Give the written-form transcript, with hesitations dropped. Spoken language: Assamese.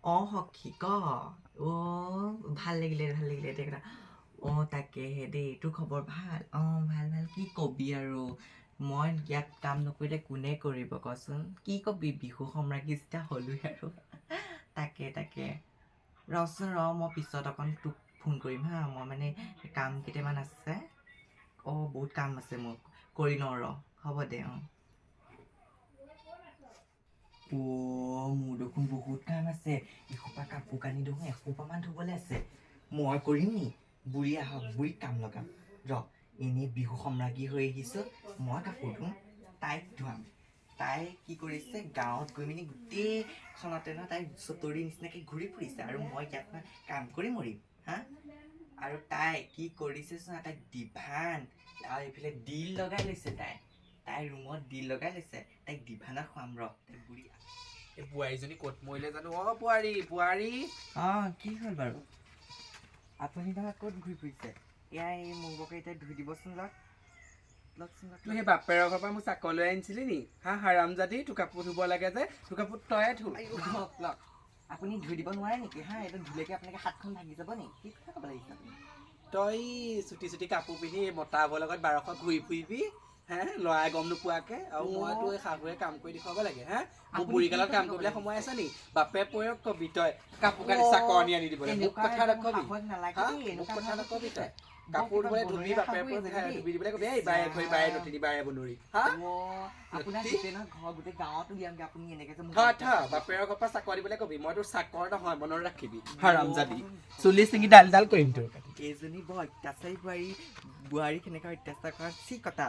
অঁ সখী, ক। অ' ভাল লাগিলে, ভাল লাগিলে দে কথা। অঁ, তাকেহে দেই। তোৰ খবৰ ভাল? অঁ, ভাল ভাল। কি কবি আৰু, মই ইয়াত কাম নকৰিলে কোনে কৰিব কচোন? কি কবি, বিহু সম্ৰাজ্ঞী যেতিয়া হ'লোৱে আৰু। তাকে তাকে, ৰচোন ৰ, মই পিছত অকণ তোক ফোন কৰিম হা। মই মানে কাম কেইটামান আছে। অঁ, বহুত কাম আছে মোৰ, কৰি লওঁ ৰ। হ'ব দে। অঁ অ', মোৰ দেখোন বহুত কাম আছে। এসোপা কাপোৰ কানি দেখোন এসোপামান ধুবলৈ আছে। মই কৰিম নি? বুঢ়ী আহক, বুঢ়ীক কাম লগাম ৰ। এনেই বিহু সম্ৰাজ্ঞী হৈ আহিছোঁ, মই কাপোৰ ধুম? তাইক ধুৱাম। তাই কি কৰিছে গাঁৱত গৈ মেলি? গোটেইখনতে ন তাই চতৰি নিচিনাকৈ ঘূৰি ফুৰিছে আৰু মই ইয়াত মই কাম কৰি মৰিম হা? আৰু তাই কি কৰিছে চোৱা, তাইক ডিভান আৰু এইফালে দিল লগাই লৈছে। তাই তাই ৰুমত দিল লগাই লৈছে। তাইক ডিভানত খুৱাম ৰ। তাই বুঢ়ী। এই বোৱাৰীজনী ক'ত মৰিলে জানো? অ বোৱাৰী, বোৱাৰী। অঁ, কি হ'ল বাৰু? আপুনি বাৰু ক'ত ঘূৰি ফুৰিছে? এয়া, এই মোৰ বকে এতিয়া ধুই দিবচোন। লওক, লওকচোন, লওক। তোৰ সেই বাপেৰৰ ঘৰৰ পৰা মোৰ চাকলৈ আনিছিলি নি? হা, হাৰামজাদি, তোৰ কাপোৰ ধুব লাগে যে, তোৰ কাপোৰ তয়ে ধু। আইঅ, লওক লওক। আপুনি ধুই দিব নোৱাৰে নেকি হা? এইটো ধুলেকে আপোনালোকে হাতখন ভাগি যাব নেকি? কি কথা ক'ব লাগিছে আপুনি? তই চুটি চুটি কাপোৰ পিন্ধি এই মতাবোৰৰ লগত 1200 ঘূৰি ফুৰিবি হে, ল'ৰাই গম নোপোৱাকে, আৰু মই তোৰ এই শাহুৱে কাম কৰি দেখুৱাব লাগে হে? মোৰ আপুনি বুঢ়ীকালত কি কাম কথা কৰিবলৈ ক'ব সময় লাগিছে? আছে নি? বাপে পয়ক কবি তই কাপোৰ কানি চাকৰণি আনি দিবলৈ, মোক এনেকুৱা কথা একদম নকবি। শাহুৱেক নালাগে হা দেই, মোক এনেকুৱা কথা ধৰণৰ নকবি কি তই। বৰ কাপোৰ কিবা ধুবলৈ ধুবি বনৰীয়া বাপেৰে শাহু পয়ক এজনী দেই। ধুবি দিবলৈ কবি। এই বাৰে ঘৰি বাৰে নতিনি বাৰে বনৰি হা। অ', আপোনাৰ সত্যি? গোটেই নহয় ঘৰ গোটেই গাঁৱত উলিয়ামগে আপুনি এনেকে যে মোক থ থ, বাপেৰৰ ঘৰৰ পৰা চাকৰ দিবলৈ কবি। মই তোৰ চাকৰ নহয়, মনত ৰাখিবি। হাৰামজাদি, চুলি ছিঙি ডাল ডাল কৰিম তোৰ। এইজনী বৰ অত্যাচাৰী বোৱাৰী। বোৱাৰী কেনেকুৱা অত্যাচাৰ কৰা, চি কটা।